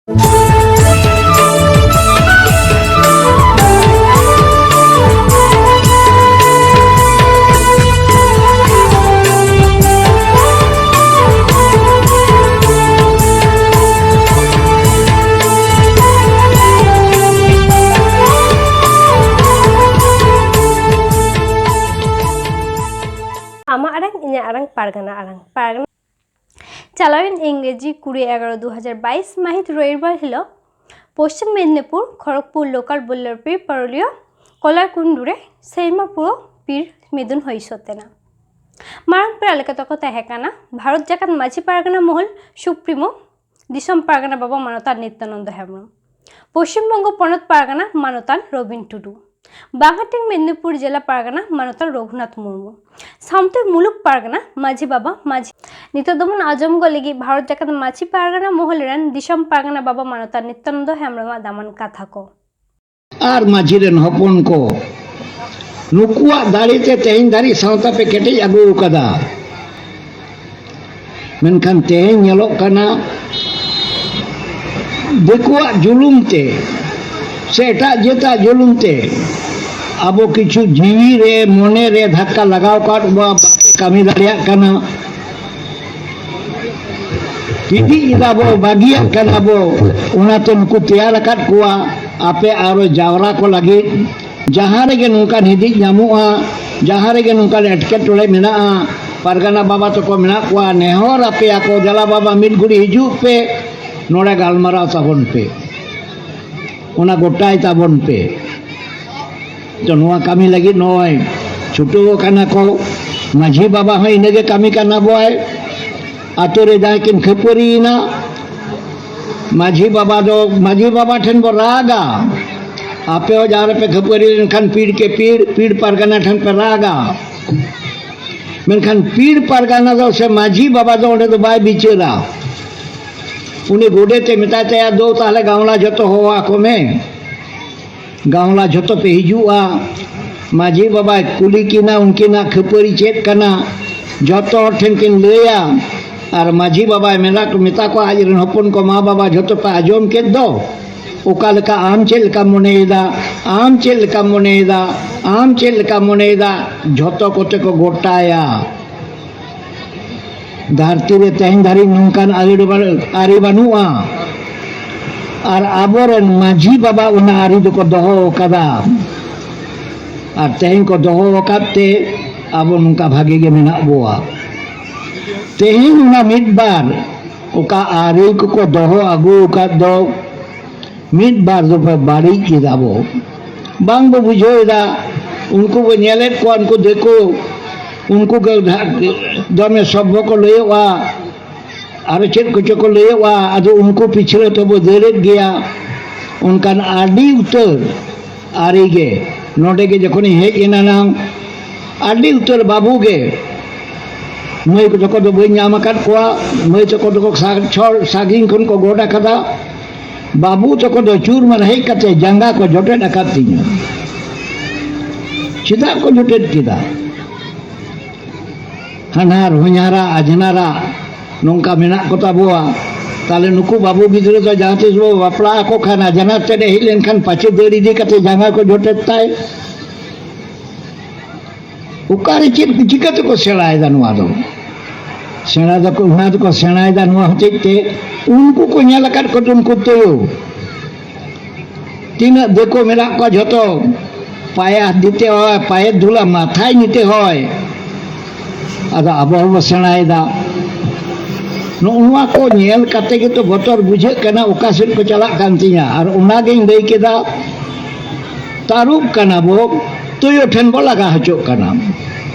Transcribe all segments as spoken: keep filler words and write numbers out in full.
ᱟᱢᱟᱜ ᱟᱲᱟᱝ, ᱤᱧᱟᱹᱜ ᱟᱲᱟᱝ, ᱯᱟᱨᱜᱟᱱᱟ ᱟᱲᱟᱝ, ᱯᱟᱨᱜᱟᱱᱟ᱾ ᱪᱟᱞᱟᱣᱮᱱ ᱤᱝᱨᱮᱡᱤ ᱠᱩᱲᱤ ᱮᱜᱟᱨᱚ ᱫᱩ ᱦᱟᱡᱟᱨ ᱵᱟᱭᱤᱥ ᱢᱟᱹᱦᱤᱛ ᱨᱚᱵᱤᱵᱟᱨ ᱦᱤᱞᱳᱜ ᱯᱚᱥᱪᱤᱢ ᱢᱮᱫᱤᱱᱤᱯᱩᱨ ᱠᱷᱚᱲᱚᱜᱽᱯᱩᱨ ᱞᱳᱠᱟᱞ ᱵᱚᱞᱞᱚᱵᱷᱯᱩᱨ ᱯᱟᱨᱩᱞᱤᱭᱟᱹ ᱠᱚᱞᱟᱨᱠᱩᱱᱰᱩ ᱨᱮ ᱥᱮᱨᱢᱟ ᱯᱩᱨᱟᱹᱣ ᱯᱤᱲ ᱢᱤᱫᱩᱱ ᱦᱩᱭ ᱥᱟᱹᱛ ᱮᱱᱟ᱾ ᱢᱟᱨᱟᱝ ᱯᱮᱲᱟ ᱞᱮᱠᱟ ᱛᱮᱠᱚ ᱛᱟᱦᱮᱸ ᱠᱟᱱᱟ ᱵᱷᱟᱨᱚᱛ ᱡᱟᱠᱟᱛ ᱢᱟᱹᱡᱷᱤ ᱯᱟᱨᱜᱟᱱᱟ ᱢᱚᱦᱚᱞ ᱥᱩᱯᱨᱤᱢᱳ, ᱫᱤᱥᱚᱢ ᱯᱟᱨᱜᱟᱱᱟ ᱵᱟᱵᱟ ᱢᱟᱱᱚᱛᱟᱱ ᱱᱤᱛᱭᱟᱱᱚᱱᱫᱚ ᱦᱮᱢᱵᱨᱚᱢ, ᱯᱚᱥᱪᱤᱢ ᱵᱚᱝᱜᱚ ᱯᱚᱱᱚᱛ ᱯᱟᱨᱜᱟᱱᱟ ᱢᱟᱱᱚᱛᱟᱱ ᱨᱚᱵᱤᱱ ᱴᱩᱰᱩ, ᱵᱟᱝᱦᱟᱴᱤᱝ ᱢᱮᱫᱤᱱᱤᱯᱩᱨ ᱡᱮᱞᱟ ᱯᱟᱨᱜᱟᱱᱟ ᱢᱟᱱᱚᱛᱟᱱ ᱨᱚᱜᱷᱩᱱᱟᱛᱷ ᱢᱩᱨᱢᱩ, ᱥᱟᱶᱛᱮ ᱢᱩᱞᱩᱠ ᱯᱟᱨᱜᱟᱱᱟ ᱢᱟᱹᱡᱷᱤ ᱵᱟᱵᱟ ᱢᱟᱹᱡᱷᱤ᱾ ᱱᱤᱛᱚᱜ ᱫᱚᱵᱚᱱ ᱟᱸᱡᱚᱢ ᱜᱚᱫ ᱞᱟᱹᱜᱤᱫ ᱵᱷᱟᱨᱚᱛ ᱡᱟᱠᱟᱛ ᱢᱟᱹᱡᱷᱤ ᱯᱟᱨᱜᱟᱱᱟ ᱢᱚᱦᱚᱞ ᱨᱮᱱ ᱫᱤᱥᱚᱢ ᱯᱟᱨᱜᱟᱱᱟ ᱵᱟᱵᱟ ᱢᱟᱱᱚᱛᱟᱱ ᱱᱤᱛᱭᱟᱱᱚᱱᱫᱚ ᱦᱮᱢᱵᱨᱚᱢᱟᱜ ᱫᱟᱢᱟᱱ ᱠᱟᱛᱷᱟ ᱠᱚ᱾ ᱟᱨ ᱢᱟᱹᱡᱷᱤ ᱨᱮᱱ ᱦᱚᱯᱚᱱ ᱠᱚ, ᱱᱩᱠᱩᱣᱟᱜ ᱫᱟᱲᱮ ᱛᱮ ᱛᱮᱦᱮᱧ ᱫᱷᱟᱹᱨᱤᱡ ᱥᱟᱶᱛᱟ ᱯᱮ ᱠᱮᱴᱮᱡ ᱟᱹᱜᱩ ᱟᱠᱟᱫᱟ᱾ ᱢᱮᱱᱠᱷᱟᱱ ᱛᱮᱦᱮᱧ ᱧᱮᱞᱚᱜ ᱠᱟᱱᱟ, ᱫᱤᱠᱩᱣᱟᱜ ᱡᱩᱞᱩᱢ ᱛᱮ ᱥᱮ ᱮᱴᱟᱜ ᱡᱟᱹᱛᱟᱜ ᱡᱩᱞᱩᱢ ᱛᱮ ᱟᱵᱚ ᱠᱤᱪᱷᱩ ᱡᱤᱣᱤ ᱨᱮ, ᱢᱚᱱᱮ ᱨᱮ ᱫᱷᱟᱠᱠᱟ ᱞᱟᱜᱟᱣ ᱟᱠᱟᱫ ᱵᱚᱱᱟ, ᱵᱟᱯᱮ ᱠᱟᱹᱢᱤ ᱫᱟᱲᱮᱭᱟᱜ ᱠᱟᱱᱟ᱾ ᱯᱤᱰᱤ ᱮᱫᱟ ᱵᱚ, ᱵᱟᱹᱜᱤᱭᱟᱜ ᱠᱟᱱᱟ ᱵᱚ, ᱚᱱᱟᱛᱮ ᱱᱩᱠᱩ ᱛᱮᱭᱟᱨ ᱟᱠᱟᱫ ᱠᱚᱣᱟ ᱟᱯᱮ ᱟᱨᱚ ᱡᱟᱣᱨᱟ ᱠᱚ ᱞᱟᱹᱜᱤᱫ᱾ ᱡᱟᱦᱟᱸ ᱨᱮᱜᱮ ᱱᱚᱝᱠᱟᱱ ᱦᱤᱫᱤᱡ ᱧᱟᱢᱚᱜᱼᱟ, ᱡᱟᱦᱟᱸ ᱨᱮᱜᱮ ᱱᱚᱝᱠᱟᱱ ᱮᱴᱠᱮᱴᱚᱬᱮ ᱢᱮᱱᱟᱜᱼᱟ, ᱯᱟᱨᱜᱟᱱᱟ ᱵᱟᱵᱟ ᱛᱟᱠᱚ ᱢᱮᱱᱟᱜ ᱠᱚᱣᱟ, ᱱᱮᱦᱚᱨ ᱟᱯᱮᱭᱟ ᱠᱚ, ᱫᱮᱞᱟ ᱵᱟᱵᱟ ᱢᱤᱫ ᱜᱷᱩᱲᱤ ᱦᱤᱡᱩᱜ ᱯᱮ, ᱱᱚᱰᱮ ᱜᱟᱞᱢᱟᱨᱟᱣ ᱛᱟᱵᱚᱱ ᱯᱮ, ᱚᱱᱟ ᱜᱚᱴᱟᱭ ᱛᱟᱵᱚᱱ ᱯᱮ᱾ ᱛᱚ ᱱᱚᱣᱟ ᱠᱟᱹᱢᱤ ᱞᱟᱹᱜᱤᱫ ᱱᱚᱜᱼᱚᱭ ᱪᱷᱩᱴᱟᱹᱣ ᱟᱠᱟᱱᱟ ᱠᱚ᱾ ᱢᱟᱹᱡᱷᱤ ᱵᱟᱵᱟ ᱦᱚᱸ ᱤᱱᱟᱹᱜᱮ ᱠᱟᱹᱢᱤ ᱠᱟᱱᱟ ᱵᱚᱭ᱾ ᱟᱛᱳ ᱨᱮ ᱡᱟᱦᱟᱸᱭ ᱠᱤᱱ ᱠᱷᱟᱹᱯᱟᱹᱨᱤᱭᱮᱱᱟ, ᱢᱟᱹᱡᱷᱤ ᱵᱟᱵᱟ ᱫᱚ, ᱢᱟᱹᱡᱷᱤ ᱵᱟᱵᱟ ᱴᱷᱮᱱ ᱵᱚ ᱨᱟᱜᱟ᱾ ᱟᱯᱮ ᱦᱚᱸ ᱡᱟᱦᱟᱸ ᱨᱮᱯᱮ ᱠᱷᱟᱹᱯᱟᱹᱨᱤ ᱞᱮᱱᱠᱷᱟᱱ ᱯᱤᱲ ᱠᱮ ᱯᱤᱲ, ᱯᱤᱲ ᱯᱟᱨᱜᱟᱱᱟ ᱴᱷᱮᱱ ᱯᱮ ᱨᱟᱜᱟ᱾ ᱢᱮᱱᱠᱷᱟᱱ ᱯᱤᱲ ᱯᱟᱨᱜᱟᱱᱟ ᱫᱚ ᱥᱮ ᱢᱟᱹᱡᱷᱤ ᱵᱟᱵᱟ ᱫᱚ ᱚᱸᱰᱮ ᱫᱚ ᱵᱟᱭ ᱵᱤᱪᱟᱹᱨᱟ᱾ ᱩᱱᱤ ᱜᱚᱰᱮᱛ ᱮ ᱢᱮᱛᱟᱭ ᱛᱟᱭᱟ, "ᱫᱩ ᱛᱟᱦᱞᱮ ᱜᱟᱶᱞᱟ ᱡᱷᱚᱛᱚ ᱦᱚᱦᱚ ᱟᱠᱚ ᱢᱮ, ᱜᱟᱶᱞᱟ ᱡᱷᱚᱛᱚ ᱯᱮ ᱦᱤᱡᱩᱜᱼᱟ, ᱢᱟᱹᱡᱷᱤ ᱵᱟᱵᱟᱭ ᱠᱩᱞᱤ ᱠᱤᱱᱟ, ᱩᱱᱠᱤᱱᱟᱜ ᱠᱷᱟᱹᱯᱟᱹᱨᱤ ᱪᱮᱫ ᱠᱟᱱᱟ, ᱡᱷᱚᱛᱚ ᱦᱚᱲ ᱴᱷᱮᱱ ᱠᱤᱱ ᱞᱟᱹᱭᱟ, ᱟᱨ ᱢᱟᱹᱡᱷᱤ ᱵᱟᱵᱟᱭ ᱢᱮᱱᱟ, ᱢᱮᱛᱟ ᱠᱚᱣᱟ ᱟᱡᱨᱮᱱ ᱦᱚᱯᱚᱱ ᱠᱚ, "ᱢᱟ ᱵᱟᱵᱟ, ᱡᱷᱚᱛᱚ ᱯᱮ ᱟᱸᱡᱚᱢ ᱠᱮᱫ ᱫᱚ, ᱚᱠᱟ ᱞᱮᱠᱟ ᱟᱢ ᱪᱮᱫ ᱞᱮᱠᱟᱢ ᱢᱚᱱᱮᱭᱮᱫᱟ, ᱟᱢ ᱪᱮᱫ ᱞᱮᱠᱟᱢ ᱢᱚᱱᱮᱭᱮᱫᱟ, ᱟᱢ ᱪᱮᱫ ᱞᱮᱠᱟᱢ ᱢᱚᱱᱮᱭᱮᱫᱟ?" ᱡᱷᱚᱛᱚ ᱠᱚᱛᱮ ᱠᱚ ᱜᱚᱴᱟᱭᱟ᱾ ᱫᱷᱟᱹᱨᱛᱤ ᱨᱮ ᱛᱮᱦᱮᱧ ᱫᱷᱟᱹᱨᱤᱡ ᱱᱚᱝᱠᱟᱱ ᱟᱹᱨᱤ ᱵᱟᱹᱱᱩᱜᱼᱟ᱾ ᱟᱨ ᱟᱵᱚᱨᱮᱱ ᱢᱟᱹᱡᱷᱤ ᱵᱟᱵᱟ ᱚᱱᱟ ᱟᱹᱨᱤ ᱫᱚᱠᱚ ᱫᱚᱦᱚ ᱟᱠᱟᱫᱟ᱾ ᱟᱨ ᱛᱮᱦᱮᱧ ᱠᱚ ᱫᱚᱦᱚ ᱟᱠᱟᱫ ᱛᱮ ᱟᱵᱚ ᱱᱚᱝᱠᱟ ᱵᱷᱟᱜᱮ ᱜᱮ ᱢᱮᱱᱟᱜ ᱵᱚᱣᱟ᱾ ᱛᱮᱦᱮᱧ ᱚᱱᱟ ᱢᱤᱫ ᱵᱟᱨ ᱚᱠᱟ ᱟᱹᱨᱤ ᱠᱚᱠᱚ ᱫᱚᱦᱚ ᱟᱹᱜᱩ ᱟᱠᱟᱫ ᱫᱚ, ᱢᱤᱫ ᱵᱟᱨ ᱫᱚᱯᱮ ᱵᱟᱹᱲᱤᱡ ᱠᱮᱫᱟ ᱵᱚ᱾ ᱵᱟᱝ ᱵᱚ ᱵᱩᱡᱷᱟᱹᱣ ᱮᱫᱟ᱾ ᱩᱱᱠᱩ ᱵᱚ ᱧᱮᱞᱮᱫ ᱠᱚᱣᱟ, ᱩᱱᱠᱩ ᱫᱤᱠᱩ, ᱩᱱᱠᱩ ᱜᱮ ᱫᱚᱢᱮ ᱥᱚᱵᱵᱷᱚ ᱠᱚ ᱞᱟᱹᱭᱚᱜᱼᱟ, ᱟᱨᱚ ᱪᱮᱫ ᱠᱚᱪᱚ ᱠᱚ ᱞᱟᱹᱭᱚᱜᱼᱟ᱾ ᱟᱫᱚ ᱩᱱᱠᱩ ᱯᱤᱪᱷᱞᱟᱹ ᱛᱮᱵᱚ ᱫᱟᱹᱲᱮᱫ ᱜᱮᱭᱟ᱾ ᱚᱱᱠᱟᱱ ᱟᱹᱰᱤ ᱩᱛᱟᱹᱨ ᱟᱹᱨᱤ ᱜᱮ᱾ ᱱᱚᱰᱮ ᱜᱮ ᱡᱚᱠᱷᱚᱱᱤᱧ ᱦᱮᱡ ᱮᱱᱟ ᱱᱟᱝ, ᱟᱹᱰᱤ ᱩᱛᱟᱹᱨ ᱵᱟᱹᱵᱩ ᱜᱮ, ᱢᱟᱹᱭ ᱠᱚ ᱛᱟᱠᱚ ᱫᱚ ᱵᱟᱹᱧ ᱧᱟᱢ ᱟᱠᱟᱫ ᱠᱚᱣᱟ, ᱢᱟᱹᱭ ᱛᱟᱠᱚ ᱫᱚᱠᱚ ᱥᱟ-, ᱪᱷᱚᱲ ᱥᱟᱺᱜᱤᱧ ᱠᱷᱚᱱ ᱠᱚ ᱜᱚᱰ ᱟᱠᱟᱫᱟ᱾ ᱵᱟᱹᱵᱩ ᱛᱟᱠᱚ ᱫᱚ ᱪᱩᱨᱢᱟᱨ ᱦᱮᱡ ᱠᱟᱛᱮ ᱡᱟᱸᱜᱟ ᱠᱚ ᱡᱚᱴᱮᱫ ᱟᱠᱟᱫ ᱛᱤᱧᱟᱹ᱾ ᱪᱮᱫᱟᱜ ᱠᱚ ᱡᱚᱴᱮᱫ ᱠᱮᱫᱟ? ᱦᱟᱱᱦᱟᱨ ᱦᱚᱧᱦᱟᱨᱟ ᱟᱡᱷᱱᱟᱨᱟ ᱱᱚᱝᱠᱟ ᱢᱮᱱᱟᱜ ᱠᱚ ᱛᱟᱵᱚᱣᱟ᱾ ᱛᱟᱦᱞᱮ ᱱᱩᱠᱩ ᱵᱟᱹᱵᱩ ᱜᱤᱫᱽᱨᱟᱹ ᱫᱚ ᱡᱟᱦᱟᱸ ᱛᱤᱥ ᱵᱚ ᱵᱟᱯᱞᱟ ᱟᱠᱚ ᱠᱷᱟᱱ, ᱟᱡᱷᱱᱟᱨ ᱛᱮᱫ ᱮ ᱦᱮᱡ ᱞᱮᱱᱠᱷᱟᱱ ᱯᱟᱪᱮ ᱫᱟᱹᱲ ᱤᱫᱤ ᱠᱟᱛᱮ ᱡᱟᱸᱜᱟ ᱠᱚ ᱡᱚᱴᱮᱫ ᱛᱟᱭ᱾ ᱚᱠᱟᱨᱮ ᱪᱮᱫ ᱪᱤᱠᱟᱹ ᱛᱮᱠᱚ ᱥᱮᱬᱟᱭᱮᱫᱟ ᱱᱚᱣᱟ ᱫᱚ? ᱥᱮᱬᱟ ᱫᱚᱠᱚ, ᱚᱱᱟ ᱫᱚᱠᱚ ᱥᱮᱬᱟᱭᱮᱫᱟ ᱱᱚᱣᱟ ᱦᱚᱛᱮᱡ ᱛᱮ, ᱩᱱᱠᱩ ᱠᱚ ᱧᱮᱞ ᱟᱠᱟᱫ ᱠᱚ ᱩᱱᱠᱩ ᱛᱟᱹᱣ᱾ ᱛᱤᱱᱟᱹᱜ ᱫᱤᱠᱩ ᱢᱮᱱᱟᱜ ᱠᱚᱣᱟ ᱡᱷᱚᱛᱚ, ᱯᱟᱭᱮᱥ ᱫᱤᱛᱮ ᱦᱚᱭ, ᱯᱟᱭᱮᱥ ᱫᱷᱩᱞᱟ ᱢᱟᱛᱷᱟᱭ ᱱᱤᱛᱮ ᱦᱚᱭ᱾ ᱟᱫᱚ ᱟᱵᱚ ᱦᱚᱸᱵᱚ ᱥᱮᱬᱟᱭᱮᱫᱟ᱾ ᱱᱚᱜᱼᱚ ᱱᱚᱣᱟ ᱠᱚ ᱧᱮᱞ ᱠᱟᱛᱮ ᱜᱮᱛᱚ ᱵᱚᱛᱚᱨ ᱵᱩᱡᱷᱟᱹᱜ ᱠᱟᱱᱟ, ᱚᱠᱟ ᱥᱮᱫ ᱠᱚ ᱪᱟᱞᱟᱜ ᱠᱟᱱ ᱛᱤᱧᱟ᱾ ᱟᱨ ᱚᱱᱟᱜᱤᱧ ᱞᱟᱹᱭ ᱠᱮᱫᱟ, ᱛᱟᱹᱨᱩᱵ ᱠᱟᱱᱟ ᱵᱚ, ᱛᱩᱭᱩ ᱴᱷᱮᱱ ᱵᱚ ᱞᱟᱜᱟ ᱦᱚᱪᱚᱜ ᱠᱟᱱᱟ᱾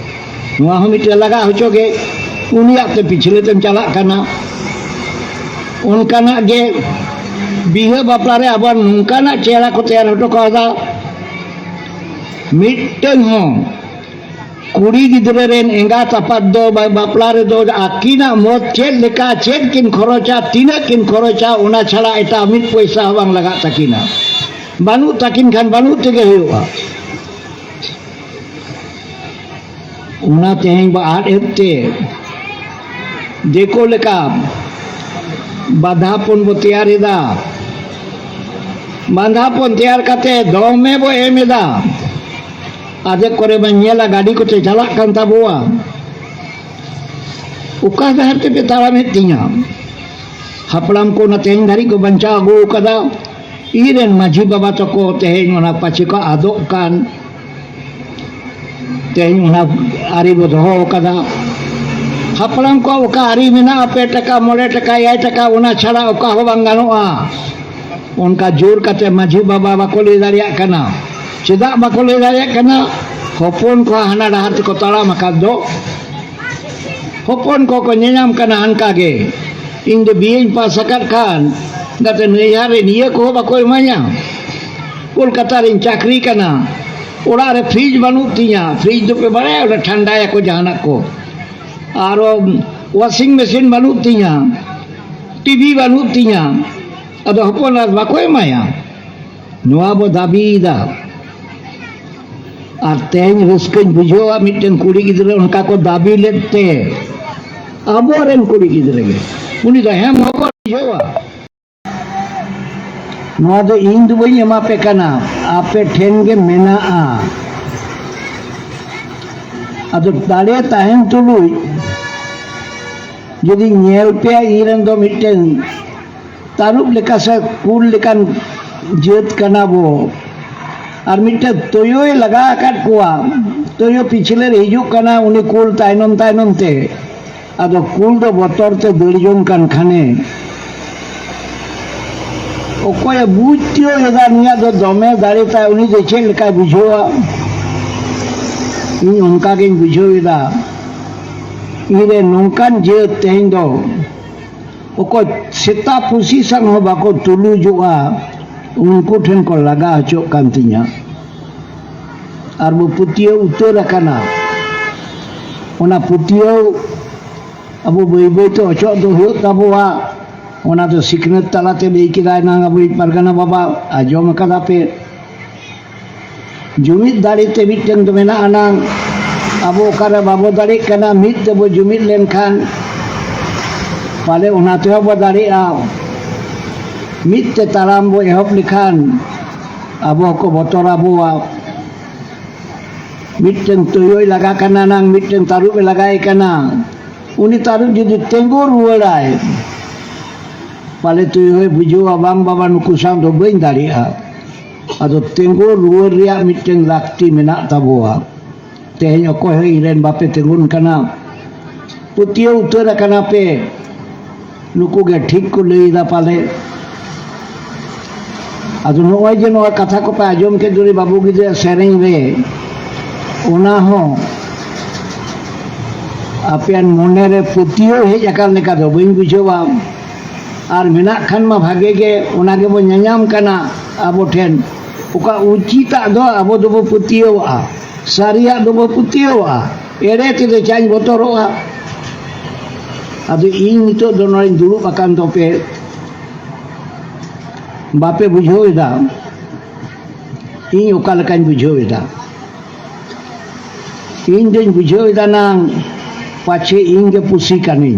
ᱱᱚᱣᱟ ᱦᱚᱸ ᱢᱤᱫᱴᱮᱱ ᱞᱟᱜᱟ ᱦᱚᱪᱚ ᱜᱮ, ᱩᱱᱤᱭᱟᱜ ᱛᱮ ᱯᱤᱪᱷᱞᱟᱹ ᱛᱮᱢ ᱪᱟᱞᱟᱜ ᱠᱟᱱᱟ᱾ ᱚᱱᱠᱟᱱᱟᱜ ᱜᱮ ᱵᱤᱦᱟᱹ ᱵᱟᱯᱞᱟ ᱨᱮ ᱟᱵᱚ ᱱᱚᱝᱠᱟᱱᱟᱜ ᱪᱮᱦᱨᱟ ᱠᱚ ᱛᱮᱭᱟᱨ ᱦᱚᱴᱚ ᱠᱟᱣᱫᱟ, ᱢᱤᱫᱴᱟᱹᱝ ᱦᱚᱸ ᱠᱩᱲᱤ ᱜᱤᱫᱽᱨᱟᱹ ᱨᱮᱱ ᱮᱸᱜᱟᱛ ᱟᱯᱟᱛ ᱫᱚ ᱵᱟ-, ᱵᱟᱯᱞᱟ ᱨᱮᱫᱚ ᱟᱹᱠᱤᱱᱟᱜ ᱢᱚᱛ ᱪᱮᱫ ᱞᱮᱠᱟ, ᱪᱮᱫ ᱠᱤᱱ ᱠᱷᱚᱨᱚᱪᱟ, ᱛᱤᱱᱟᱹᱜ ᱠᱤᱱ ᱠᱷᱚᱨᱚᱪᱟ, ᱚᱱᱟ ᱪᱷᱟᱲᱟ ᱮᱴᱟᱜ ᱢᱤᱫ ᱯᱚᱭᱥᱟ ᱦᱚᱸ ᱵᱟᱝ ᱞᱟᱜᱟᱜ ᱛᱟᱹᱠᱤᱱᱟ᱾ ᱵᱟᱹᱱᱩᱜ ᱛᱟᱹᱠᱤᱱ ᱠᱷᱟᱱ ᱵᱟᱹᱱᱩᱜ ᱛᱮᱜᱮ ᱦᱩᱭᱩᱜᱼᱟ᱾ ᱚᱱᱟ ᱛᱮᱦᱮᱧ ᱵᱚ ᱟᱫ ᱮᱫ ᱛᱮ, ᱫᱤᱠᱩ ᱞᱮᱠᱟ ᱵᱟᱸᱫᱷᱟᱯᱚᱱ ᱵᱚ ᱛᱮᱭᱟᱨ ᱮᱫᱟ᱾ ᱵᱟᱸᱫᱷᱟᱯᱚᱱ ᱛᱮᱭᱟᱨ ᱠᱟᱛᱮ ᱫᱚᱢᱮ ᱵᱚ ᱮᱢ ᱮᱫᱟ᱾ ᱟᱫᱷᱮᱠ ᱠᱚᱨᱮ ᱵᱚᱱ ᱧᱮᱞᱟ, ᱜᱟᱹᱰᱤ ᱠᱚᱛᱮ ᱪᱟᱞᱟᱜ ᱠᱟᱱ ᱛᱟᱵᱚᱣᱟ᱾ ᱚᱠᱟ ᱰᱟᱦᱟᱨ ᱛᱮᱯᱮ ᱛᱟᱲᱟᱢᱮᱫ ᱛᱤᱧᱟ? ᱦᱟᱯᱲᱟᱢ ᱠᱚ ᱚᱱᱟ ᱛᱮᱦᱮᱧ ᱫᱷᱟᱹᱨᱤᱡ ᱠᱚ ᱵᱟᱧᱪᱟᱣ ᱟᱹᱜᱩ ᱟᱠᱟᱫᱟ᱾ ᱤᱧ ᱨᱮᱱ ᱢᱟᱹᱡᱷᱤ ᱵᱟᱵᱟ ᱛᱟᱠᱚ ᱛᱮᱦᱮᱧ ᱚᱱᱟ ᱯᱟᱪᱮ ᱠᱚ ᱟᱫᱚᱜ ᱠᱟᱱ, ᱛᱮᱦᱮᱧ ᱚᱱᱟ ᱟᱹᱨᱤ ᱵᱚ ᱫᱚᱦᱚ ᱟᱠᱟᱫᱟ᱾ ᱦᱟᱯᱲᱟᱢ ᱠᱚᱣᱟᱜ ᱚᱠᱟ ᱟᱹᱨᱤ ᱢᱮᱱᱟᱜᱼᱟ, ᱯᱮ ᱴᱟᱠᱟ, ᱢᱚᱬᱮ ᱴᱟᱠᱟ, ᱮᱭᱟᱭ ᱴᱟᱠᱟ, ᱚᱱᱟ ᱪᱷᱟᱲᱟ ᱚᱠᱟ ᱦᱚᱸ ᱵᱟᱝ ᱜᱟᱱᱚᱜᱼᱟ᱾ ᱚᱱᱠᱟ ᱡᱳᱨ ᱠᱟᱛᱮ ᱢᱟᱹᱡᱷᱤ ᱵᱟᱵᱟ ᱵᱟᱠᱚ ᱞᱟᱹᱭ ᱫᱟᱲᱮᱭᱟᱜ ᱠᱟᱱᱟ᱾ ᱪᱮᱫᱟᱜ ᱵᱟᱠᱚ ᱞᱟᱹᱭ ᱫᱟᱲᱮᱭᱟᱜ ᱠᱟᱱᱟ? ᱦᱚᱯᱚᱱ ᱠᱚ ᱦᱟᱱᱟ ᱰᱟᱦᱟᱨ ᱛᱮᱠᱚ ᱛᱟᱲᱟᱢ ᱟᱠᱟᱫ ᱫᱚ᱾ ᱦᱚᱯᱚᱱ ᱠᱚᱠᱚ ᱧᱮᱧᱟᱢ ᱠᱟᱱᱟ ᱦᱟᱱᱠᱟ ᱜᱮ᱾ ᱤᱧ ᱫᱚ ᱵᱤᱭᱮᱧ ᱯᱟᱥ ᱟᱠᱟᱫ ᱠᱷᱟᱱ, ᱜᱟᱛᱮ ᱱᱟᱹᱭᱦᱟᱨ ᱨᱮ ᱱᱤᱭᱟᱹ ᱠᱚᱦᱚᱸ ᱵᱟᱠᱚ ᱮᱢᱟᱧᱟ᱾ ᱠᱳᱞᱠᱟᱛᱟ ᱨᱤᱧ ᱪᱟᱹᱠᱨᱤ ᱠᱟᱱᱟ, ᱚᱲᱟᱜ ᱨᱮ ᱯᱷᱨᱤᱡᱽ ᱵᱟᱹᱱᱩᱜ ᱛᱤᱧᱟ᱾ ᱯᱷᱨᱤᱡᱽ ᱫᱚᱯᱮ ᱵᱟᱲᱟᱭᱟ, ᱚᱸᱰᱮ ᱴᱷᱟᱱᱰᱟᱭᱟᱠᱚ ᱡᱟᱦᱟᱱᱟᱜ ᱠᱚ᱾ ᱟᱨᱚ ᱣᱟᱥᱤᱝ ᱢᱮᱥᱤᱱ ᱵᱟᱹᱱᱩᱜ ᱛᱤᱧᱟ, ᱴᱤᱵᱷᱤ ᱵᱟᱹᱱᱩᱜ ᱛᱤᱧᱟ᱾ ᱟᱫᱚ ᱦᱚᱯᱚᱱ ᱟᱨ ᱵᱟᱠᱚ ᱮᱢᱟᱭᱟ᱾ ᱱᱚᱣᱟ ᱵᱚ ᱫᱟᱹᱵᱤᱭᱮᱫᱟ᱾ ᱟᱨ ᱛᱮᱦᱮᱧ ᱨᱟᱹᱥᱠᱟᱹᱧ ᱵᱩᱡᱷᱟᱹᱣᱟ, ᱢᱤᱫᱴᱮᱱ ᱠᱩᱲᱤ ᱜᱤᱫᱽᱨᱟᱹ ᱚᱱᱠᱟ ᱠᱚ ᱫᱟᱹᱵᱤ ᱞᱮᱫ ᱛᱮ, ᱟᱵᱚᱨᱮᱱ ᱠᱩᱲᱤ ᱜᱤᱫᱽᱨᱟᱹ ᱜᱮ, ᱩᱱᱤ ᱫᱚ ᱦᱮᱸ ᱦᱚᱵᱚᱨ ᱵᱩᱡᱷᱟᱹᱣᱟ᱾ ᱱᱚᱣᱟ ᱫᱚ ᱤᱧ ᱫᱚ ᱵᱟᱹᱧ ᱮᱢᱟ ᱯᱮ ᱠᱟᱱᱟ, ᱟᱯᱮ ᱴᱷᱮᱱ ᱜᱮ ᱢᱮᱱᱟᱜᱼᱟ᱾ ᱟᱫᱚ ᱫᱟᱲᱮ ᱛᱟᱦᱮᱱ ᱛᱩᱞᱩᱡ ᱡᱩᱫᱤ ᱧᱮᱞ ᱯᱮᱭᱟ, ᱤᱧ ᱨᱮᱱ ᱫᱚ ᱢᱤᱫᱴᱮᱱ ᱛᱟᱹᱨᱩᱵ ᱞᱮᱠᱟ ᱥᱮ ᱠᱩᱞ ᱞᱮᱠᱟᱱ ᱡᱟᱹᱛ ᱠᱟᱱᱟ ᱵᱚ᱾ ᱟᱨ ᱢᱤᱫᱴᱮᱱ ᱛᱩᱭᱩᱭ ᱞᱟᱜᱟ ᱟᱠᱟᱫ ᱠᱚᱣᱟ, ᱛᱩᱭᱩ ᱯᱤᱪᱷᱞᱟᱹ ᱨᱮ ᱦᱤᱡᱩᱜ ᱠᱟᱱᱟ, ᱩᱱᱤ ᱠᱩᱞ ᱛᱟᱭᱱᱚᱢ ᱛᱟᱭᱱᱚᱢ ᱛᱮ᱾ ᱟᱫᱚ ᱠᱩᱞ ᱫᱚ ᱵᱚᱛᱚᱨ ᱛᱮ ᱫᱟᱹᱲ ᱡᱚᱝ ᱠᱟᱱ ᱠᱷᱟᱱᱮ, ᱚᱠᱚᱭᱮ ᱵᱩᱡᱽ ᱛᱤᱭᱳᱜ ᱮᱫᱟ ᱱᱩᱭᱟᱜ ᱫᱚ ᱫᱚᱢᱮ ᱫᱟᱲᱮ ᱛᱟᱭ, ᱩᱱᱤ ᱫᱚ ᱪᱮᱫ ᱞᱮᱠᱟᱭ ᱵᱩᱡᱷᱟᱹᱣᱟ? ᱤᱧ ᱚᱱᱠᱟ ᱜᱤᱧ ᱵᱩᱡᱷᱟᱹᱣ ᱮᱫᱟ᱾ ᱤᱧ ᱨᱮ ᱱᱚᱝᱠᱟᱱ ᱡᱟᱹᱛ ᱛᱮᱦᱮᱧ ᱫᱚ ᱚᱠᱚᱭ ᱥᱮᱛᱟ ᱯᱩᱥᱤ ᱥᱟᱶ ᱦᱚᱸ ᱵᱟᱠᱚ ᱛᱩᱞᱩᱡᱚᱜᱼᱟ, ᱩᱱᱠᱩ ᱴᱷᱮᱱ ᱠᱚ ᱞᱟᱜᱟ ᱦᱚᱪᱚᱜ ᱠᱟᱱ ᱛᱤᱧᱟ᱾ ᱟᱨ ᱵᱚ ᱯᱟᱹᱛᱭᱟᱹᱣ ᱩᱛᱟᱹᱨ ᱟᱠᱟᱱᱟ᱾ ᱚᱱᱟ ᱯᱟᱹᱛᱭᱟᱹᱣ ᱟᱵᱚ ᱵᱟᱹᱭ ᱵᱟᱹᱭ ᱛᱮ ᱚᱪᱚᱜ ᱫᱚ ᱦᱩᱭᱩᱜ ᱛᱟᱵᱚᱣᱟ᱾ ᱚᱱᱟ ᱫᱚ ᱥᱤᱠᱷᱱᱟᱹᱛ ᱛᱟᱞᱟᱛᱮ ᱞᱟᱹᱭ ᱠᱮᱫᱟᱭ ᱱᱟᱝ ᱟᱵᱚᱭᱤᱡ ᱯᱟᱨᱜᱟᱱᱟ ᱵᱟᱵᱟ, ᱟᱸᱡᱚᱢ ᱟᱠᱟᱫᱟ ᱯᱮ᱾ ᱡᱩᱢᱤᱫ ᱫᱟᱲᱮ ᱛᱮ ᱢᱤᱫᱴᱮᱱ ᱫᱚ ᱢᱮᱱᱟᱜ ᱟᱱᱟᱝ᱾ ᱟᱵᱚ ᱚᱠᱟᱨᱮ ᱵᱟᱵᱚ ᱫᱟᱲᱮᱜ ᱠᱟᱱᱟ, ᱢᱤᱫ ᱛᱮᱵᱚ ᱡᱩᱢᱤᱫ ᱞᱮᱱᱠᱷᱟᱱ ᱯᱟᱞᱮ ᱚᱱᱟ ᱛᱮᱦᱚᱸ ᱵᱚ ᱫᱟᱲᱮᱜᱼᱟ᱾ ᱢᱤᱫ ᱛᱮ ᱛᱟᱲᱟᱢ ᱵᱚ ᱮᱦᱚᱵ ᱞᱮᱠᱷᱟᱱ ᱟᱵᱚ ᱦᱚᱸᱠᱚ ᱵᱚᱛᱚᱨ ᱟᱵᱚᱣᱟ᱾ ᱢᱤᱫᱴᱟᱝ ᱛᱩᱭᱩᱭ ᱞᱟᱜᱟ ᱠᱟᱱᱟ ᱱᱟᱝ, ᱢᱤᱫᱴᱟᱝ ᱛᱟᱹᱨᱩᱵ ᱮ ᱞᱟᱜᱟᱭᱮ ᱠᱟᱱᱟ᱾ ᱩᱱᱤ ᱛᱟᱹᱨᱩᱵ ᱡᱩᱫᱤ ᱛᱤᱸᱜᱩ ᱨᱩᱣᱟᱹᱲᱟᱭ, ᱯᱟᱞᱮ ᱛᱩᱭᱩ ᱦᱚᱸᱭ ᱵᱩᱡᱷᱟᱹᱣᱟ, "ᱵᱟᱝ ᱵᱟᱵᱟ, ᱱᱩᱠᱩ ᱥᱟᱶ ᱫᱚ ᱵᱟᱹᱧ ᱫᱟᱲᱮᱭᱟᱜᱼᱟ᱾" ᱟᱫᱚ ᱛᱤᱸᱜᱩ ᱨᱩᱣᱟᱹᱲ ᱨᱮᱭᱟᱜ ᱢᱤᱫᱴᱟᱝ ᱞᱟᱹᱠᱛᱤ ᱢᱮᱱᱟᱜ ᱛᱟᱵᱚᱣᱟ᱾ ᱛᱮᱦᱮᱧ ᱚᱠᱚᱭ ᱦᱚᱸ ᱤᱧ ᱨᱮᱱ ᱵᱟᱯᱮ ᱛᱤᱸᱜᱩᱱ ᱠᱟᱱᱟ, ᱯᱟᱹᱛᱭᱟᱹᱣ ᱩᱛᱟᱹᱨ ᱟᱠᱟᱱᱟ ᱯᱮ᱾ ᱱᱩᱠᱩ ᱜᱮ ᱴᱷᱤᱠ ᱠᱚ ᱞᱟᱹᱭ ᱮᱫᱟ ᱯᱟᱞᱮ᱾ ᱟᱫᱚ ᱱᱚᱜᱼᱚᱭ ᱡᱮ ᱱᱚᱣᱟ ᱠᱟᱛᱷᱟ ᱠᱚᱯᱮ ᱟᱸᱡᱚᱢ ᱠᱮᱫ ᱫᱚ ᱵᱟᱹᱵᱩ ᱜᱤᱫᱽᱨᱟᱹ ᱥᱮᱨᱮᱧ ᱨᱮ, ᱚᱱᱟ ᱦᱚᱸ ᱟᱯᱮᱭᱟᱜ ᱢᱚᱱᱮ ᱨᱮ ᱯᱟᱹᱛᱭᱟᱹᱣ ᱦᱮᱡ ᱟᱠᱟᱱ ᱞᱮᱠᱟ ᱫᱚ ᱵᱟᱹᱧ ᱵᱩᱡᱷᱟᱹᱣᱟ᱾ ᱟᱨ ᱢᱮᱱᱟᱜ ᱠᱷᱟᱱ ᱢᱟ ᱵᱷᱟᱜᱮ ᱜᱮ, ᱚᱱᱟ ᱜᱮᱵᱚ ᱧᱟᱧᱟᱢ ᱠᱟᱱᱟ ᱟᱵᱚ ᱴᱷᱮᱱ᱾ ᱚᱠᱟ ᱩᱪᱤᱛᱟᱜ ᱫᱚ ᱟᱵᱚ ᱫᱚᱵᱚ ᱯᱟᱹᱛᱭᱟᱹᱣᱟᱜᱼᱟ, ᱥᱟᱹᱨᱤᱭᱟᱜ ᱫᱚᱵᱚ ᱯᱟᱹᱛᱭᱟᱹᱣᱟᱜᱼᱟ, ᱮᱲᱮ ᱛᱮᱫᱚ ᱪᱟᱧ ᱵᱚᱛᱚᱨᱚᱜᱼᱟ᱾ ᱟᱫᱚ ᱤᱧ ᱱᱤᱛᱚᱜ ᱫᱚ ᱱᱚᱰᱮᱧ ᱫᱩᱲᱩᱵ ᱟᱠᱟᱱ ᱫᱚᱯᱮ ᱵᱟᱯᱮ ᱵᱩᱡᱷᱟᱹᱣ ᱮᱫᱟ, ᱤᱧ ᱚᱠᱟ ᱞᱮᱠᱟᱧ ᱵᱩᱡᱷᱟᱹᱣ ᱮᱫᱟ᱾ ᱤᱧ ᱫᱚᱧ ᱵᱩᱡᱷᱟᱹᱣ ᱮᱫᱟ ᱱᱟᱝ, ᱯᱟᱪᱷᱮ ᱤᱧ ᱜᱮ ᱯᱩᱥᱤ ᱠᱟᱹᱱᱟᱹᱧ᱾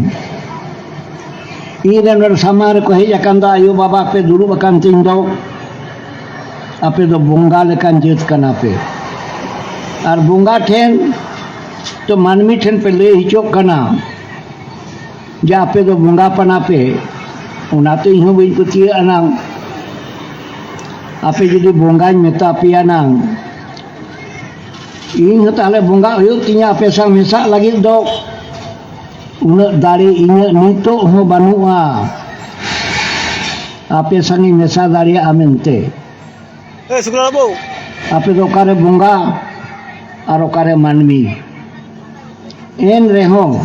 ᱤᱧ ᱨᱮᱱ ᱱᱚᱰᱮ ᱥᱟᱢᱟᱝ ᱨᱮᱠᱚ ᱦᱮᱡ ᱟᱠᱟᱱ ᱫᱚ ᱟᱭᱳ ᱵᱟᱵᱟ ᱯᱮ ᱫᱩᱲᱩᱵ ᱟᱠᱟᱱ ᱛᱤᱧ ᱫᱚ, ᱟᱯᱮ ᱫᱚ ᱵᱚᱸᱜᱟ ᱞᱮᱠᱟᱱ ᱡᱟᱹᱛ ᱠᱟᱱᱟ ᱯᱮ᱾ ᱟᱨ ᱵᱚᱸᱜᱟ ᱴᱷᱮᱱ ᱛᱚ ᱢᱟᱹᱱᱢᱤ ᱴᱷᱮᱱ ᱯᱮ ᱞᱟᱹᱭ ᱦᱚᱪᱚᱜ ᱠᱟᱱᱟ ᱡᱮ ᱟᱯᱮ ᱫᱚ ᱵᱚᱸᱜᱟ ᱠᱟᱱᱟ ᱯᱮ, ᱚᱱᱟ ᱛᱚ ᱤᱧ ᱦᱚᱸ ᱵᱟᱹᱧ ᱯᱟᱹᱛᱭᱟᱹᱜᱼᱟ ᱱᱟᱝ᱾ ᱟᱯᱮ ᱡᱩᱫᱤ ᱵᱚᱸᱜᱟᱧ ᱢᱮᱛᱟ ᱯᱮᱭᱟ ᱱᱟᱝ, ᱤᱧ ᱦᱚᱸ ᱛᱟᱦᱞᱮ ᱵᱚᱸᱜᱟ ᱦᱩᱭᱩᱜ ᱛᱤᱧᱟ ᱟᱯᱮ ᱥᱟᱶ ᱢᱮᱥᱟᱜ ᱞᱟᱹᱜᱤᱫ ᱫᱚ᱾ ᱩᱱᱟᱹᱜ ᱫᱟᱲᱮ ᱤᱧᱟᱹᱜ ᱱᱤᱛᱚᱜ ᱦᱚᱸ ᱵᱟᱹᱱᱩᱜᱼᱟ ᱟᱯᱮ ᱥᱟᱝ ᱤᱧ ᱢᱮᱥᱟ ᱫᱟᱲᱮᱭᱟᱜᱼᱟ ᱢᱮᱱᱛᱮ᱾ ᱮ ᱥᱩᱠᱞᱟᱞ ᱵᱟᱹᱵᱩ᱾ ᱟᱯᱮ ᱫᱚ ᱚᱠᱟᱨᱮ ᱵᱚᱸᱜᱟ ᱟᱨ ᱚᱠᱟᱨᱮ ᱢᱟᱹᱱᱢᱤ? ᱮᱱ ᱨᱮᱦᱚᱸ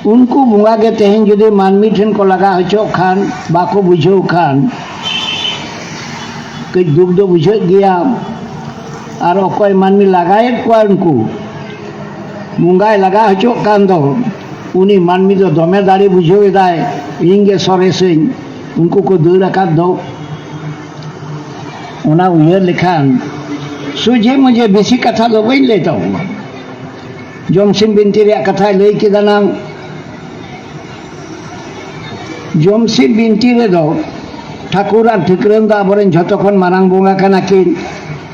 ᱩᱱᱠᱩ ᱵᱚᱸᱜᱟ ᱜᱮ ᱛᱮᱦᱮᱧ ᱡᱩᱫᱤ ᱢᱟᱹᱱᱢᱤ ᱴᱷᱮᱱ ᱠᱚ ᱞᱟᱜᱟ ᱦᱚᱪᱚᱜ ᱠᱷᱟᱱ, ᱵᱟᱠᱚ ᱵᱩᱡᱷᱟᱹᱣ ᱠᱷᱟᱱ, ᱠᱟᱹᱡ ᱫᱩᱠ ᱫᱚ ᱵᱩᱡᱷᱟᱹᱜ ᱜᱮᱭᱟ᱾ ᱟᱨ ᱚᱠᱚᱭ ᱢᱟᱹᱱᱢᱤ ᱞᱟᱜᱟᱭᱮᱫ ᱠᱚᱣᱟ ᱩᱱᱠᱩ, ᱵᱚᱸᱜᱟᱭ ᱞᱟᱜᱟ ᱦᱚᱪᱚᱜ ᱠᱟᱱ ᱫᱚ, ᱩᱱᱤ ᱢᱟᱹᱱᱢᱤ ᱫᱚ ᱫᱚᱢᱮ ᱫᱟᱲᱮ ᱵᱩᱡᱷᱟᱹᱣ ᱮᱫᱟᱭ, "ᱤᱧ ᱜᱮ ᱥᱚᱨᱮᱥᱟᱹᱧ", ᱩᱱᱠᱩ ᱠᱚ ᱫᱟᱹᱲ ᱟᱠᱟᱫ ᱫᱚ᱾ ᱚᱱᱟ ᱩᱭᱦᱟᱹᱨ ᱞᱮᱠᱷᱟᱱ ᱥᱚᱡᱷᱮ ᱢᱚᱡᱷᱮ ᱵᱮᱥᱤ ᱠᱟᱛᱷᱟ ᱫᱚ ᱵᱟᱹᱧ ᱞᱟᱹᱭ ᱛᱟᱵᱚᱱᱟ᱾ ᱡᱚᱢᱥᱤᱢ ᱵᱤᱱᱛᱤ ᱨᱮᱭᱟᱜ ᱠᱟᱛᱷᱟᱭ ᱞᱟᱹᱭ ᱠᱮᱫᱟ ᱱᱟᱝ, ᱡᱚᱢᱥᱤ ᱵᱤᱱᱛᱤ ᱨᱮᱫᱚ ᱴᱷᱟᱹᱠᱩᱨ ᱟᱨ ᱴᱷᱟᱹᱠᱨᱟᱹᱱ ᱫᱚ ᱟᱵᱚᱨᱮᱱ ᱡᱷᱚᱛᱚ ᱠᱷᱚᱱ ᱢᱟᱨᱟᱝ ᱵᱚᱸᱜᱟ ᱠᱟᱱᱟ ᱠᱤᱱ᱾